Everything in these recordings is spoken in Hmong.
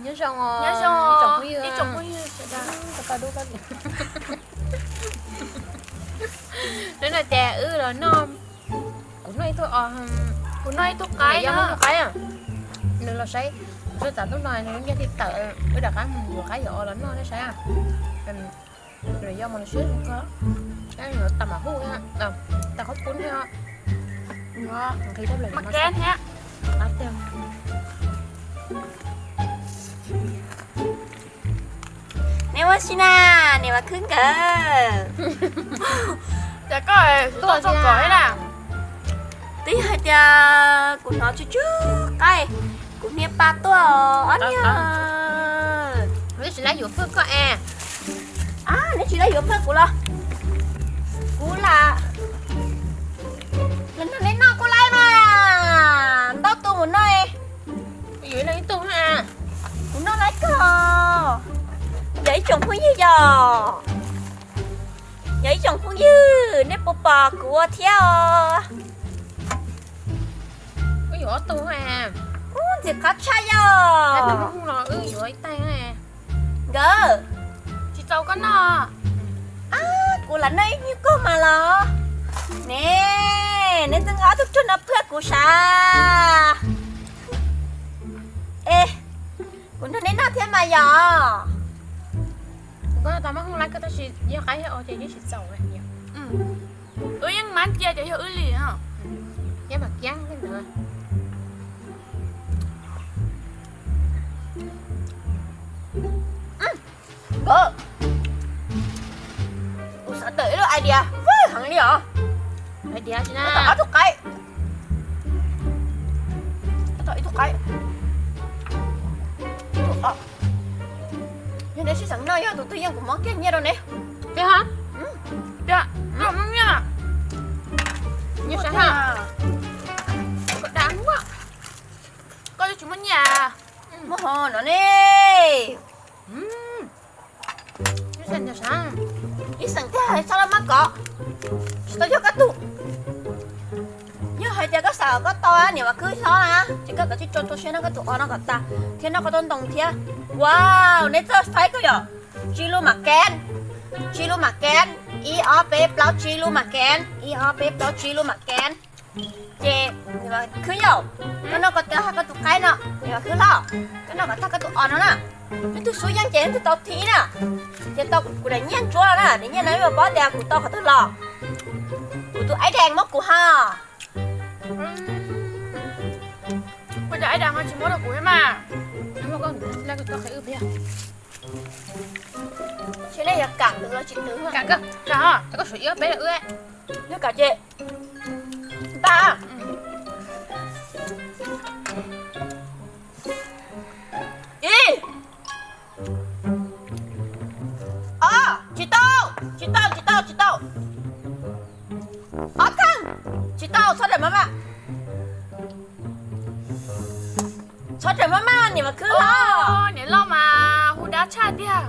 Nyob zoo, nyob zoo ib tsoom phooj ywg sawv daws. Hnub no ces wb los noj, kuv noj ib tug, kuv noj ib tug qaib, noj ib tug qaib. Nws los saib, kuv xav tas hnub no nws lub nyiaj thiaj tawm, wb rov qab mus yuav qaib yuav os los noj thiab saib. Los yog mas los siab zoo kawg, tas mam huj, tas qhob pub thiab. Nqhis tau lawm mas keb thiab. Neb ua si na, niam Vam Khwb nkawd. Cas koj tuaj txog kom thiab na? Twb yog hais tias kuv hnov tsw tsw qaib, kuv hnia pa tuaj ob niag. Neb tsis laib yuav phawj koj es. Neb tsis laib yuav phawj kuv los? Kuv lam, lam nrog neb noj kuj laib mas, ntau tus mus noj. Yuav ib leeg ib tug na. Kuv noj laib kawg. Yog ib tsoom phooj ywg yog, yog ib tsoom phooj ywg, nej puas pom kuv ua thiab os? Wb yuav ob tug. Ub, ntxim qab tshaj yog. Wb yuav ib tais nkawd. Tsis txaus koj noj. Kuv lam noj ib nyuag koj mas los. Ne, neb twb nqa ob tug rog no phawj kuv sav. Es, kuv nrog neb noj thiab mas yog. Kuv noj tau mab hoob laib kawg tab sis yog qaib thiab os ces yeej tsis txaus. Wb yeej mab cia ces yog wb li. Yeej mam kiab li ntawd. Nkawd, kuv xav tawm ib lub idea vwj heev li os. Idea tsis na? Tab tom ob tug qaib. Tab tom ib tug qaib. Yog neb sib xeem noj, yog tus twg yeej kuv muab kiag nyiaj rau neb. Tiag ha? Tiag, koj muab nyiaj. Nyiaj sab ha. Koj da, koj twb tsis muaj nyiaj. Muaj ho no ne. Ib xeem tiag, txhob laj mab kov, tsis tau yog koj tug. Yog hais tias koj xav koj tau niam Vam Khwb hlob na, ces koj kav tsij tso rau siab noj koj tus os no kom tag thiab noj koj tus ntoo thiab. Wow, neb txawj faib kawg yom. Tsib lub mam kev, tsib lub mam kev, ib ob peb plaub tsib lub mam kev, ib ob peb plaub tsib lub mam kev. Ces niam Vam Khwb yom, koj noj koj tus, koj tus qaib no, niam Vam Khwb hlob, koj noj kom tag koj tus os no na. Leej twg xub yeej ces leej twg tau thib na. Ces tau kuv daim nyiaj ntsuab no na, daim nyiaj no yuav paub tias kuv tau qhov twg los. Kuv tus aib dees muab kuv ho. Ua cas aib dees ho tsis muab rau kuv thiab mas? Tsis nej yog kam twv los tsis twv. Kam koj, koj suav ib peb wb. Yog kam ces npaj. Ib, ob, tsis tau, tsis tau, tsis tau, tsis tau. Ob kheej, tsis tau, txhob raws maj maj. Txhob raws maj maj, niam Vam Khwb hlob. Niam loj mas hu dab tshaj tiag.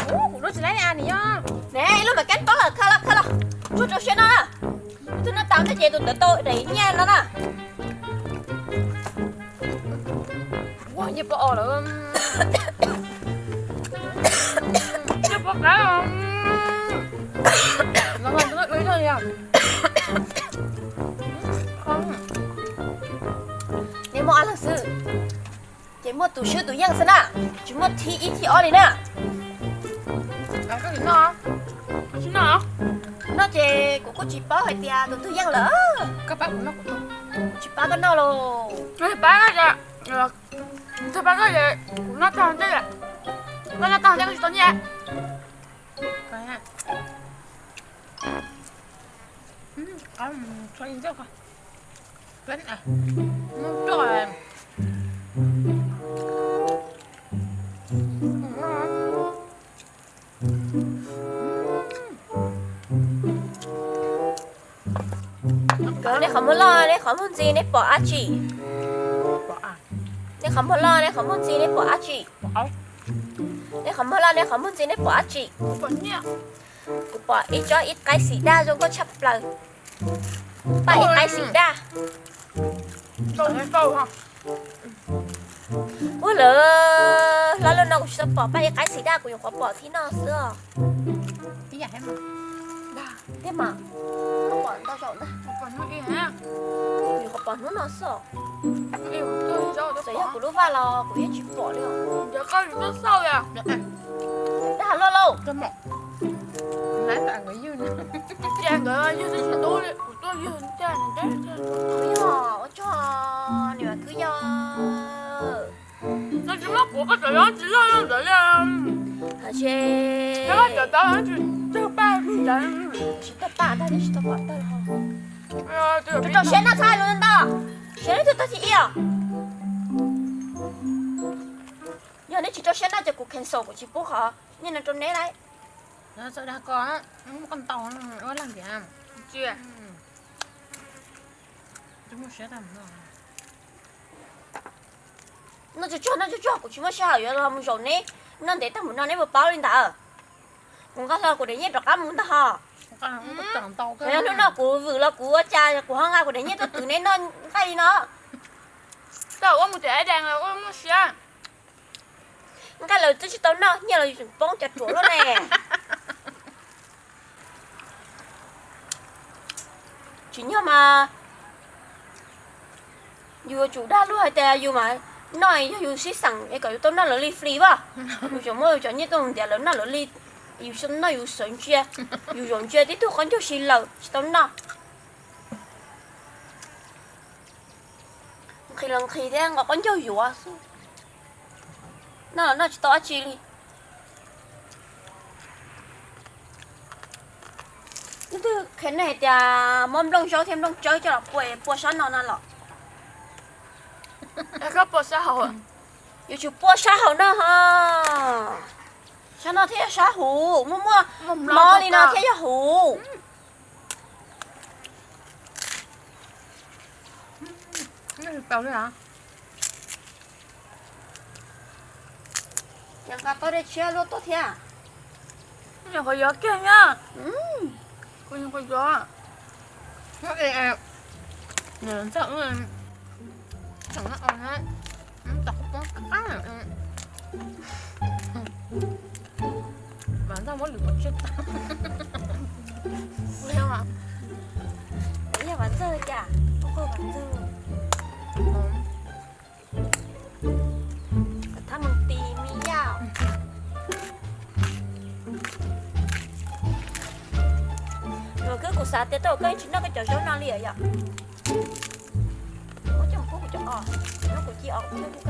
Kuv dua tsis laib a niam yog. Ne, ib lub mam keb paub lawm, khaws los, khaws los. Tsuag rau siab no na. Tus no tau ntej ces tus ntawd tau daim nyiaj no na. Ua nyiaj pab os lawm. Nyiaj pab qab. Neb muaj ob leeg xwb, ces muaj tus swb tus yeej xwb na, tsis muaj thib ib thib ob li na. Noj ces kuv kuj tsis paub hais tias tus twg yeej lawm. Tsis pab koj noj los. Tsis pab koj ces kuv noj tag ntej, koj noj tag ntej koj tsis tau nyiaj. Nkawd, nej qhov muag loj, nej qhov muag ntxi, nej pom dab tsi? Nej qhov muag loj, nej qhov muag ntxi, nej pom dab tsi? Nej qhov muag loj, nej qhov muag ntxi, nej pom dab tsi? Kuv pom ib tsob ib qaib xim daj zoo nkauj tshaj plaws. Paj ib qaib xim daj. Ua lawm, hlob, lub no kuv tsis tau pom paj ib qaib xim daj, kuv nyuam qhuav pom thib no xwb os. Tiag mas, kuv nyuam qhuav pom hnub no xwb os. Txawm yog kuv lub vaj los kuv yeej tsis pom li os. Daj loj lauj. Yog ua tsaug, nim mas kwv yau. Tsis tau paj, tsis tau pom tawg. Rau siab no txhob hais lus ntau, siab leej twg tag thib ib os. Yog neb tsis rau siab no ces kuv cancel, kuv tsis pub qhov nyiaj no rau neb lawm. Txawm dag ko, koj ntau ua lag ntiav. Noj tsuag tsuag, noj tsuag tsuag, kuv tsis muaj sij hawm yuav los mus zaum neb. Noj ntev tag mus no neb puas paub li ntawd? Kuv nqa hlo kuv daim nyiaj rov qab mus ntag hos. Yog hnub no kuv vwm los kuv ua cas kuv ho nqa kuv daim nyiaj tuaj twv neb noj nqaij li no? Tau ua mus tim Ais Dees los ua muaj siab. Nqaij lawv twb tsis tau noj, nyiaj los yus tseem poob cov ruam luaj ne. Tsim nyog mas yus yuav tsum dag luag hais tias yus mas noj yog yus sib xeem es kom yus tau noj lawv li free vaj. Yus tseem muab yus cov nyiaj tuaj mus ntiav lawv noj lawv li, yus noj yus sawv ntsia, yus zaum ntsia tib tug qaub ncaug si lawm tsis tau noj. Nqhis los nqhis thiab nqa qaub ncaug yuav xwb. Noj los noj tsis tau dab tsi li. Leej twg qhia nej hais tias muab nplooj zaub thiab nplooj tsawb coj los pua, pua sab no no los? Yuav tsum pua sab hauv no ho. Sab no thiaj yog sab huv, muaj muaj mob li no thiaj yog huv. Nqa tau dej tshiab luaj tuaj thiab. Qhov yuav kiag na. Kuv nyuam qhuav yuav. Ntxawm, ntxawm, ntxawm, ntxawm, ntxawm, Vam Ntxawg muab lwm pov tseg tag. Yog Vam Ntxawg cas, ua koj Vam Ntxawg. Thab mus ti mi yaj. Luag kub kuv xav tias tau koj tsis noj koj cov zaub no li yom. Muab coj mus pub kuv cov os, nyob kuv ci os, kuv coj kuv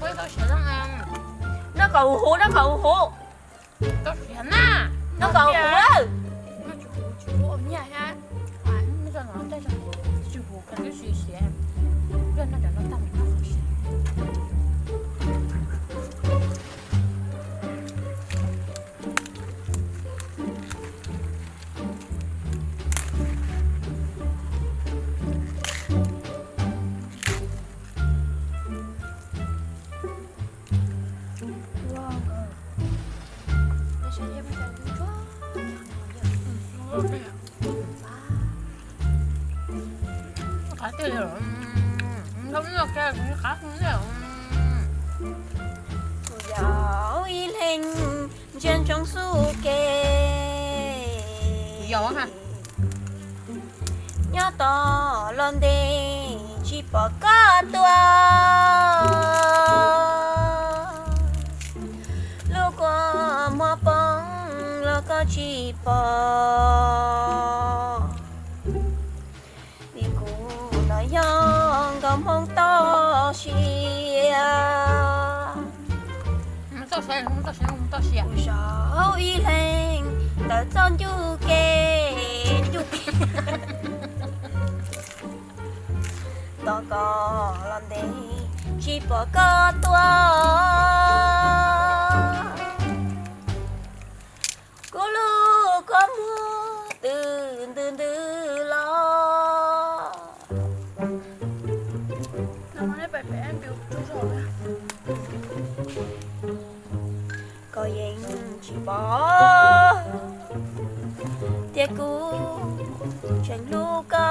koj tuaj noj. Noj kom huv huv, noj kom huv huv. Noj kom huv huv. Qab tiag li, nrau noj kiag kuv qab tiag. Kuv yog ib leeg ntsia ntsoov xu ke, kuv yog nyob tos los ntev tsis pom koj tuaj. Lub kua muag poob los koj tsis pom, vim kuv los yog nkauj Hmoob toj siab. Kuv zaum ib leeg ntawm txoj ncauj ke, ncauj ke. Tos koj los ntev tsis pom koj tuaj. Kuv lub kua muag twb ntws ntws los. Koj yeej tsis pom, Tias kuv tseem hlub koj.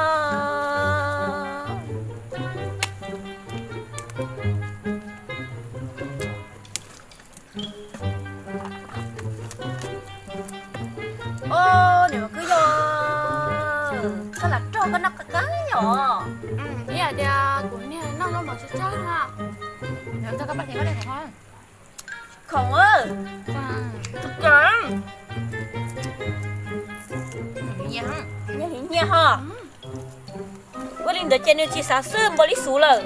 Os, niam Vam Khwb yog, koj lam rog koj noj qab qab os. Ib yam tias kuv niag noj zaub mov tsawg tsawg na. Khoom, nyiam hos. Ua li ntawd ces nws tsis xav xwb npaum li xuv lawm.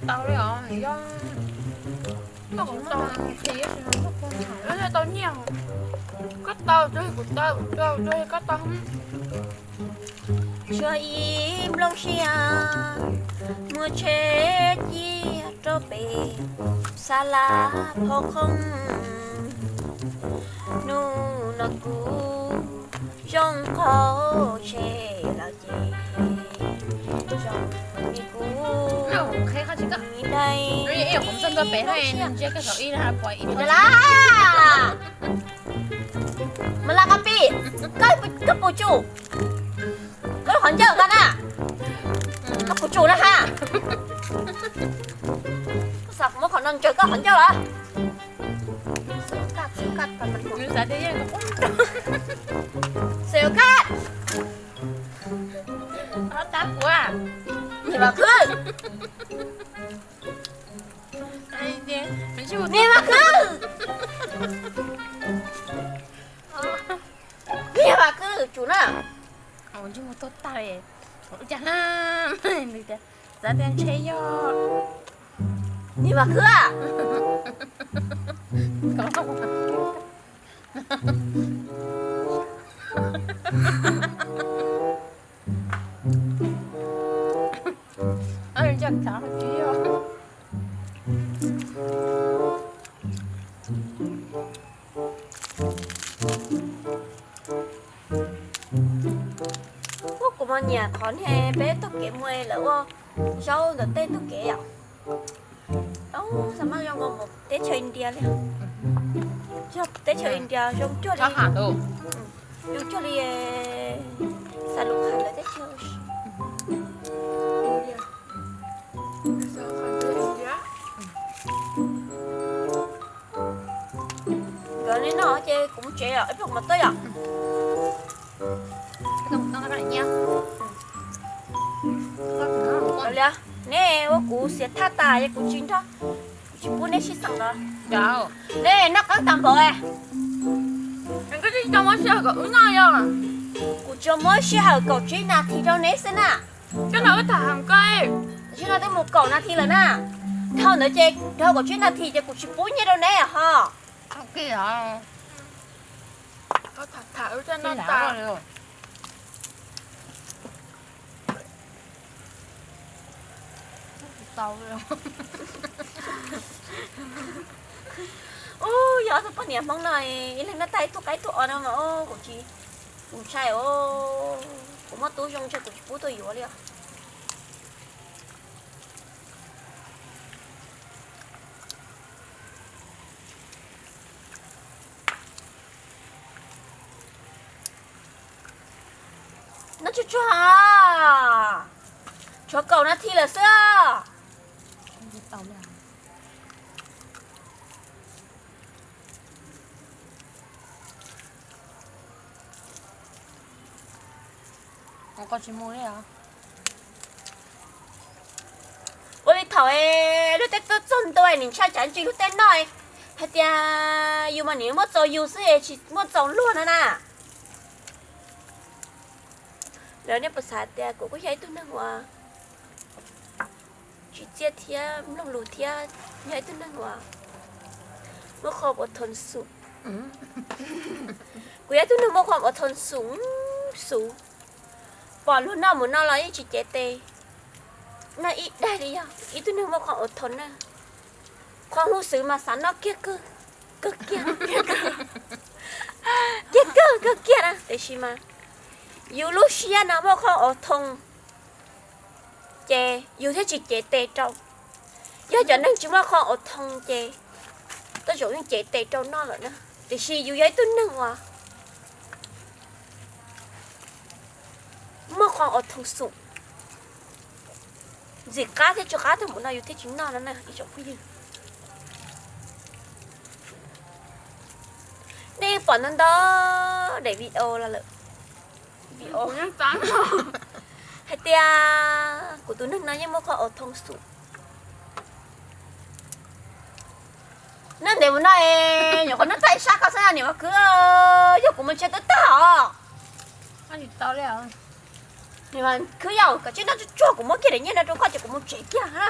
Tau li os, yog tau nyiaj, koj tau tsuas yog kuv tau, kuv tau tsuas yog koj tau. Tshuav ib nplooj sia muaj tsheb ciaj rau pem xa la phau qhoob. Hnub no kuv zoo qaug tsheb lawm ces zoo li kuv ib daim nplooj sia. Mas la qab pib, koj puas tsum, koj qhov ncauj koj na, koj puas tsum na ha. Koj xav muab qhov no ntsaws koj qhov ncauj los? Xav koj, niam Vam Khwb. Niam Vam Khwb, niam Vam Khwb tsum na. Niam Vam Khwb, Ub, kuv mas nyiam qhov niag peb taug kev mus lawv ua zaub ntawm tej taug kev yom. Xav mas zoo nkaus mus teb chaws India li, teb chaws India zoo cuag li, zoo cuag li xav lus hais lawv teb chaws. Nkawd li no ces kuv mus tsev os, ib pliag kuv mam tuaj yom. Neb ua kuv xiav thaj tas es kuv tsis nrog, kuv tsis pub neb sib xeem los. Neb noj qab tas npaum. Kuv tsuas muab sij hawm kaum tsib nas this rau neb xwb na. Tam sim no twb mus kaum nas this lawm na. Dhau ntawd ces dhau kaum tsib nas this ces kuv tsis pub nyiaj rau neb ho. Ub, yog ob tug poj niam Hmoob no ib leeg noj tag ib tug qaib ib tug os no mas kuv tsis, kuv ntshai os, kuv muaj tub zoo ntshe kuv tsis pub tuaj yuav li os. Noj tsuag tsuag, tshuav kaum nas this lawm xwb. Ua li thaum luag tej tuaj txog ntua nim ntshai tsam ntsis luag tej noj, hais tias yus mas nim muaj txaus yus xwb es tsis muaj txaus luag no na. Lawv nej puas xav tias kuv kuj yog ib tug neeg uas tsis txiaj thiab mloog lus thiab, yog ib tug neeg uas muaj qhov ua thon xum. Kuv yog ib tug neeg muaj qhov ua thon xum, xum. Pom luag noj mus no los yeej tsis cev tes, noj ib daig li. Yog ib tug neeg muaj qhov ua thon na, qhov huv xwm mas xav noj kiag kawg, kawg kiag, kiag kawg kawg kiag na, tiam sis mas Yus lub siab no muaj qhov ua thoo ces yus thiaj tsis cev tes rau. Yog cov neeg tsis muaj qhov ua thoo ces tej zaum yeej cev tes rau noj lawm na. Tiam sis yus yog ib tug neeg uas muaj qhov ua thoo xum, ntxim qab thiab tsis qab tag npaum no yus thiaj tsis noj no na ib tsoom phooj ywg. Nej pom ntau ntau daim video los lawm hais tias kuv tus neeg no yeej muaj qhov ua thoo xum. Nyob ntev mus no es nyuam qhuav noj tag ib sab ko xwb niam Mas Khwb, yog kuv mus tsev twb tag os. Niam Mas Khwb yog koj tsis noj tsuag tsuag kuv muab kiag daim nyiaj no rau koj ces kuv mus tsev kiag na.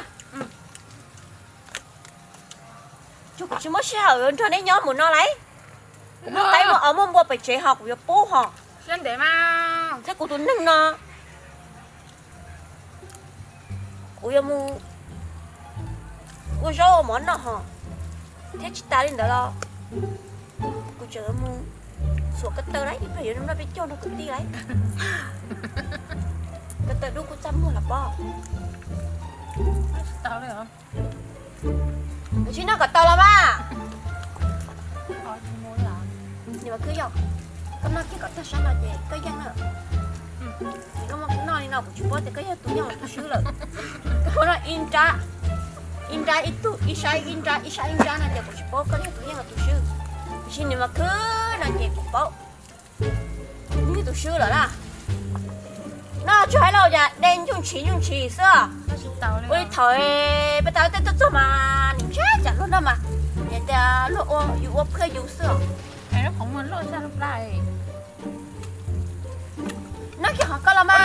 Tsuas kuv tsis muaj sij hawm nrog neb nyob mus no lauj. Kuv muaj qaib muaj os muaj npua pem tsev ho kuv yuav pub ho. Thiab kuv tus neeg no kuv yuav mus ua zaub ua mov noj ho. Thiab tsis tas li ntawd los kuv tseem yuav mus xuas ko taw lauj, ib pliag yuav noj peb caug nrog kwv tij lauj. Ko taw dub kuj txaj muag los pob. Tsis noj kom tau los mas. Niam Mas Khwb yog, koj noj kiag kom tag sab no ces koj yeej na. Koj muab kuv noj li no kuv tsis paub tias koj yog tus yeej los tus swb lawm. Koj muab noj ib nrab, ib nrab ib tug, ib sab ib nrab, ib sab ib nrab no ces kuv tsis paub koj yog tus yeej los tus swb. Tiam sis niam Mas Khwb no ces kuv paub nws yog tus swb lawm na. Noj tsuag hais lauj, cas de nyuj ntshis nyuj ntshis xwb. Ua li thaum peb tas tej tuaj txog mas nws ntshe cas luag noj mas, tias luag ua yus ua phaj yus xwb. Noj kiag qhov ko los mas.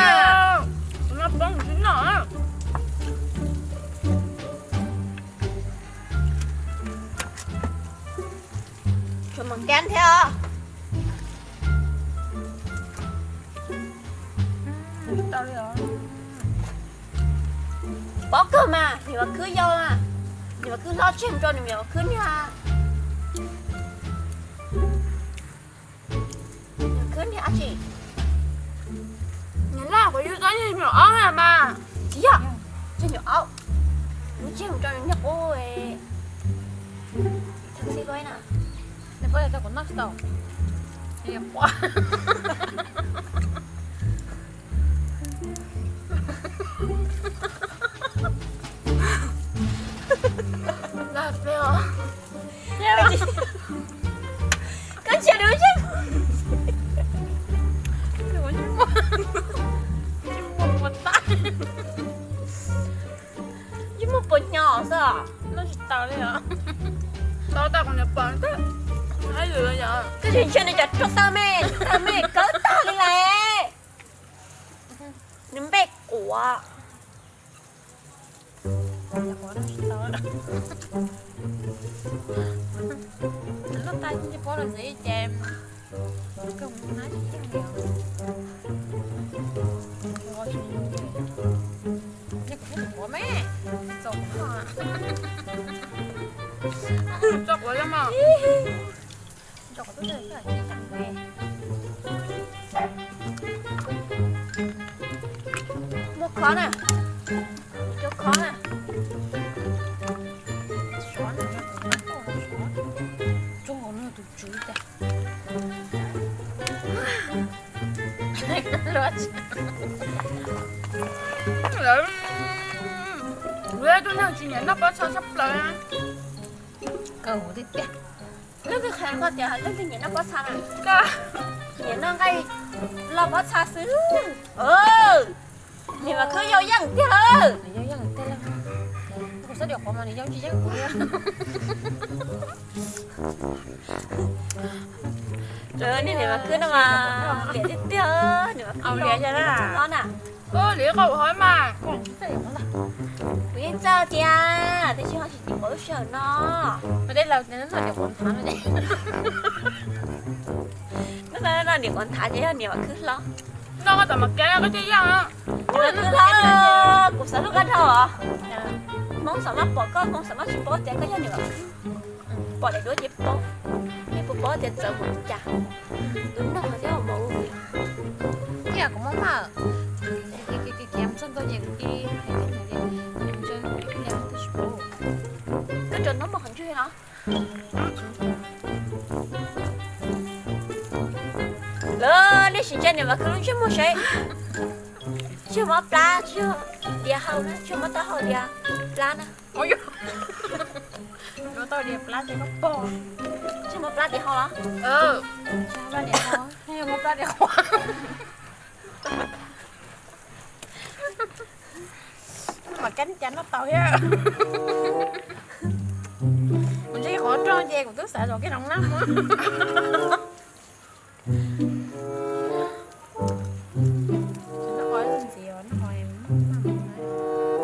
Tshuav mas kab thiab os. Pob kawg mas, niam Mas Khwb yau mas, niam Mas Khwb hlob tseg mus rau niam Mas Khwb niag, niam Mas Khwb niag dab tsi? Niam laj kuv yug tau niag nyuam aub na mas. Tsis yog, tsis nyuam aub, kuv tseg mus rau niag qub. Koj ntsia dua yeej, yeej muaj puas nyo xwb. Koj tsis ntsia nws cov roob tawg me, tawg me kawg tag li lawm. Nws npe quav. Muaj khov na, cov khov na. Tsuag no tus tswv tas. Lawv, kuv yog ib tug neeg tsis nyiam noj pob txha tshaj plaws. Kaus tiag tiag. Leej twg qhia koj tias leej twg nyiam noj pob txha na? Nyiam noj nqaij loj pob txha xwb. Niam Mas Khwb yau yeej tiag lawm. Yau yeej tiag lawm. Kuv xav tias qhov mas nws yau tsis yeej kuv li. Niam Mas Khwb no mas liam tiag tiag, niam Mas Khwb liam na. Liam qau hov mas. Kuv yeej txawj tiag, tiam sis ho tsis tau pom lub sij hawm no. Dej laus tias noj liam quav nthav no ces, noj liam quav nthav ces yog niam Mas Khwb hlob. Noj koj tam mas kev koj thiaj yeej. Niam Mas Khwb hlob, kuv xav hlub koj dhau os. Hmoob xav maj pom koj, Hmoob xav maj tsis paub tias koj yog niam Mas Khwb. Pom daim duab ces paub, nej puas paub tias txawv mus li cas? Tus neeg no thiab mus, thiab Kuv mob maj. Khiav txog ntua ces kuv cia li hais tias, ntshe kuv ib leeg twb tsis paub. Koj tseem noj mov qhov ntswg no. Lawv, nej sim ntsia niam Vam Khwb lub ntsej muag saib. Tsis yog mob plab, tsis yog diav hau na, tsis yog mob taub hau, diav plab na. Mob taub hau diav plab ces koj pog. Tsis yog mob plab diav hau los? Tsis yog mob plab diav hau, yog mob plab diav hau. Mas kab cas noj tau thiab. Kuv ntshe qhov rooj ces kuv twb xav zaum kiag noj na.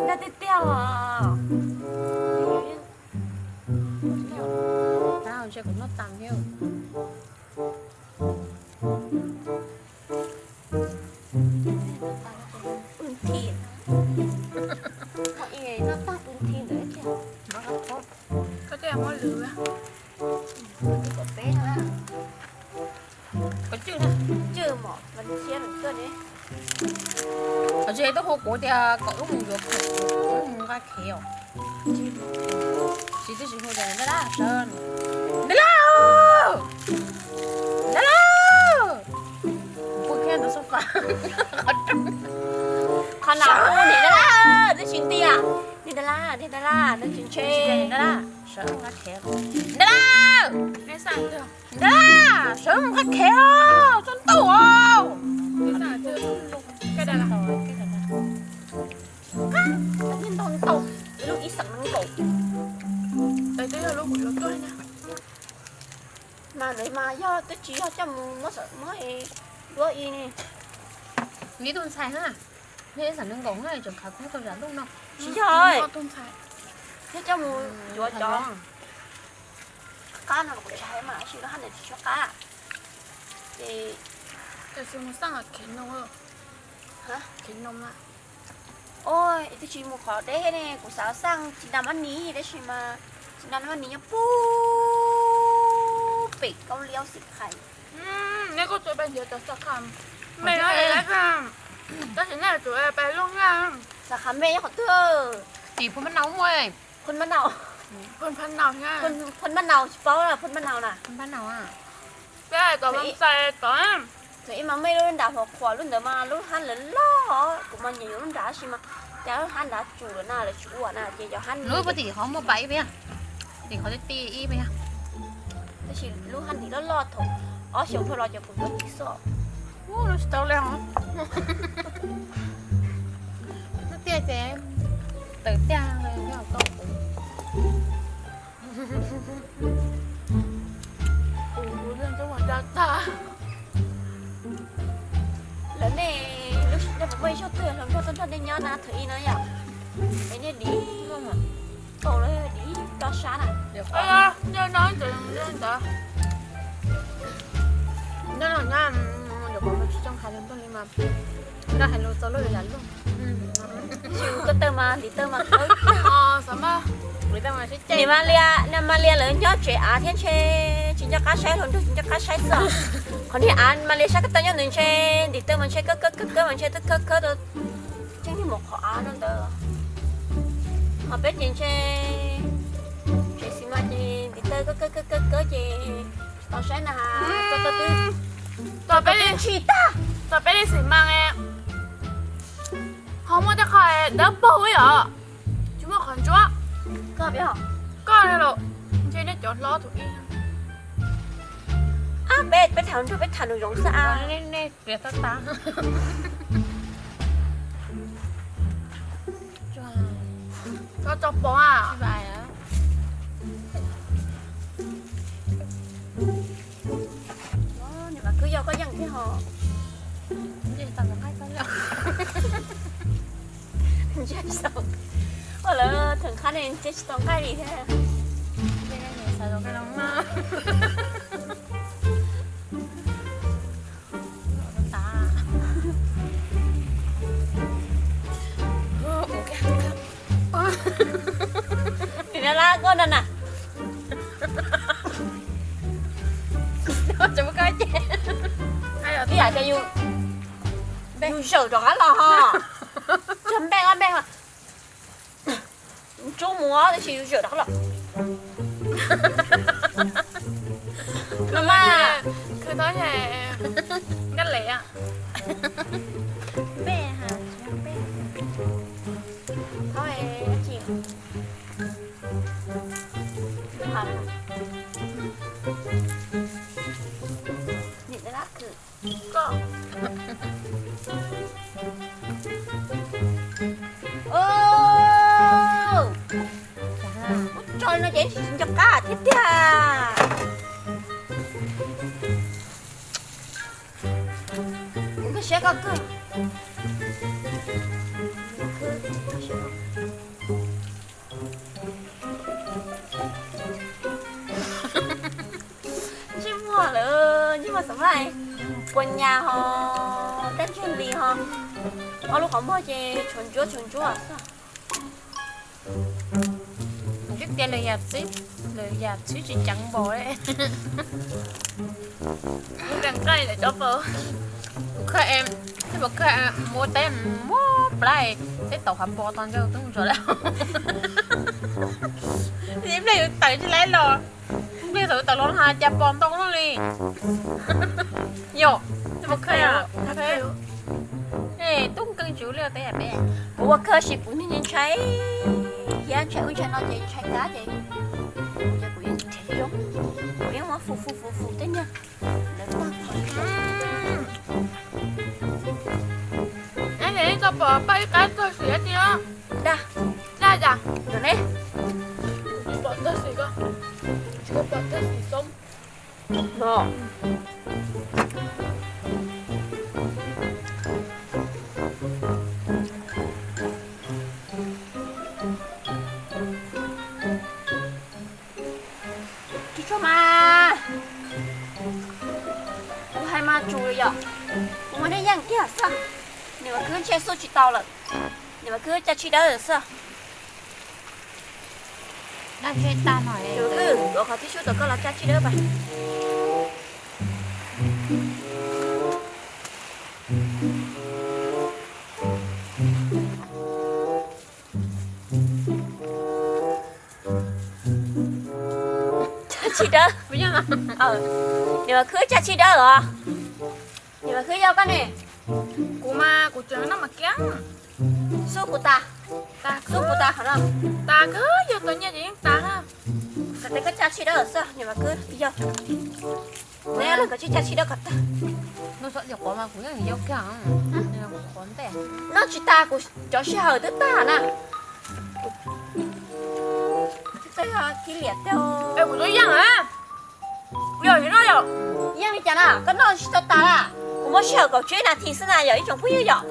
Noj tiag tiag os. Tab ntshe kuv noj tas thiab. Pw nthi. Noj tag pw nthi ntawd tiag. Koj tej muab lwm. Kom peb na. Kom cwj na. Cwj mom vas thiab lwm koj ne. Qhov tsis tau hu kuv tias kom wb mus yuav phem, wb mus nqa khev os. Tsis twb tsis hu tias Ntaj Laj sawv, Ntaj Laj, Ntaj Laj. Pub kiag ntawd xub qhov, qhov na, Ntaj Laj, twb tsis ntiag. Ntaj Laj, Ntaj Laj, no tsis ntshe. Ntaj Laj, sawv nqa khev. Ntaj Laj, Ntaj Laj, sawv nqa khev os, txog ntuj os. Ntau ntau, lub ib xeem nees nkaum. Mas ntawd mas yog twb tsis yog coj mus muab, muab duab i ne. Neb tus ntxhais na, neb ib xeem nees nkaum na tseem khav kub tau zam ntuj no. Tsis yog, yog coj mus yuav cov qab no kuv tsis hais mas tab sis lub hab ntawd tsis tshua qab. Ces tab sis mus xaj khev no, khev no mas. Ua twb tsis mus qhov deb ne, kuv xav xaj Tsis Nra Mab Nis tab sis mas Tsis Nra Mab Nis nyob pub pem Kaub Liab Xim Khais. Neb kuj tsuas pais nrhiav cov xav kham me no, tab sis nej yuav tsum pais lub na. Xav kham me nyob qhov twg? Tim Phoo Mab Nau muaj. Phoo Mab Nau, Phoo Mab Nau tsis paub, Phoo Mab Nau na. Peb hais kom Vaj Xais tod. Thaum ib mas muaj ib lub nram Huam Khuam, lub ntawd mas lub hab lawv loj, kuv mas nyiam yuav lub nram tab sis mas cas lub hab nrad tsum lawm na, lawv tsis ua na ces cov hab nrad puag tim qhov muaj pas ib pliag, tim qhov ti ib pliag. Tab sis lub hab ntim loj loj thaum ob xyoos dhau los ces kuv tuaj tsis xoj. Lub tsis tau li hov. Lub tiaj ces tawm tiaj li os koj kuv. Lawv nej, nej puas muaj ib zaug twg hluas nraug tuaj nrog nej nyob na thaum ib no yom? Es nej dim, kaum lawv dim rau sab na. Nyob no ntawd, nyob no nyob, yuav kom tsis txhob hais lus ntuj li mas, nyob hais lus txog lub yam luj. Tsis ua koj tawg mas, ntim tawg mas. Nim Mas Lia, Mas Lia lawv nyob tsev av thiab ntshe tsis nco qab saib hluas nraug, tsis nco qab saib xwb. Qhov niag av Mas Lia sab ko taw nyob ntawd ntshe ntim tawg mas ntshe kawb kawb kawb kawb mas ntshe twb khawb khawb tau tseeb niag mus qhov av no ntawd. Ho peb ces ntshe tsev xis mas ces ntim tawg kawb kawb kawb kawb ces tsis tau saib na. Tau twb, tau twb ntshis tag. Tau peb li xis mas ho muaj tej qho dawb paug ib yom, tsis muaj qhov ntsuab. Koj li los, ntshe nej cov hlob thaum ib. Ab, peb, peb tham nrog peb tham nws zoo xwb a. Nej plias tab tab. Koj tso pov a. Nim Mas Khwb yog koj yeej thiab ho. Ua lawv theem qab ne ntshe tsis tau nqaij li thiab. Nim no lab koj no na. Tsis muaj koj ces, ib yam tias yus, Yus zawm rov qab los ho. Cog npej ob npej. Tsub mus tab sis yus zawm rov qab los. Khwv thab, khwv thab, nkaj les. Npej ha, tsis yog npej. Thab tsis. Nim lab khwv. Ub, tso no ces tsis nco qab thiab tiag. Kuv nkag siab koj kawg. Ntsej muag lawm, ntsej muag xav mas puas nyas ho, dab ntseg li ho. Ob lub qhov muag ces tshuav ntsuab tshuav ntsuab xwb. Twb tias lwm yam txwv, lwm yam txwv tsis ceev npaum li. Kuv nqaij nqaij lawm cov paus. Kuv kha, kuv kha mus ua teb muab plab, teb tau hav po tau ntsaug tub ntsuag lawm. Ib pliag yus tawm tsis laib los, ib pliag tawm tawm los ha cas pom ntoo no li. Yog, kuv kha, tub nkeeg tsis ua liaj teb peb. Kuv ua kawg sis kuv ntshai, thiab ntshai ub ntshai no ces ntshai kab ces, ces kuv yeej tsis zoo, kuv yeej muab fum fum fum fum tej nyuag. Koj pom paj ib qab txog siav tiag. Daj, daj cas? Tus ne? Tsis pom txog xim ko, tsis pom txog xim xoob no. Tsuag tsuag mas, kuv hais mas tsum yom, kuv muaj nej yeej kiag xwb. Niam Vam Khwb ntshe xub tsis tau lawm, niam Vam Khwb caj tshib dawb xwb. Niam Vam Khwb, yuav qhov tib sub tau koj los caj tshib dawb pas. Caj tshib dawb. Niam Vam Khwb caj tshib dawb os. Niam Vam Khwb yog koj ne? Kuv mas kuv tseem noj mas kiag. Xub kuv tas, xub kuv tas qhov no. Tas kawg, yog tus nyiaj ces yeej tas na. Kom tes koj caj tshib dawb xwb, niam Vam Khwb yog. Neb los koj tsis caj tshib dawb kom tag. Noj txhob cov quav mas kuv yeej yau kiag, quav ntej. Noj tsis tas, kuv cov sij hawm twb tag na. Kib liam tag. Kuv twb yeej, yog tsis noj yom? Yeej li cas na, koj noj tsis tau tas na. Kuv muaj sij hawm kaum tsib nas this xwb na yom ib tsoom phooj ywg yom.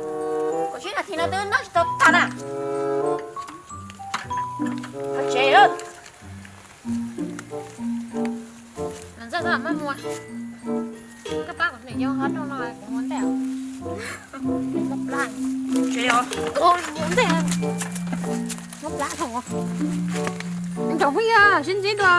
Kaum tsib nas this no twb noj tsis tau tas na. Tsev. Ntxawg, koj pab kuv niam yau ho rau no kuv ua ntej. Muab plab, ua ntej. Muab plab thaum, tsoom phooj ywg sib ntsib dua.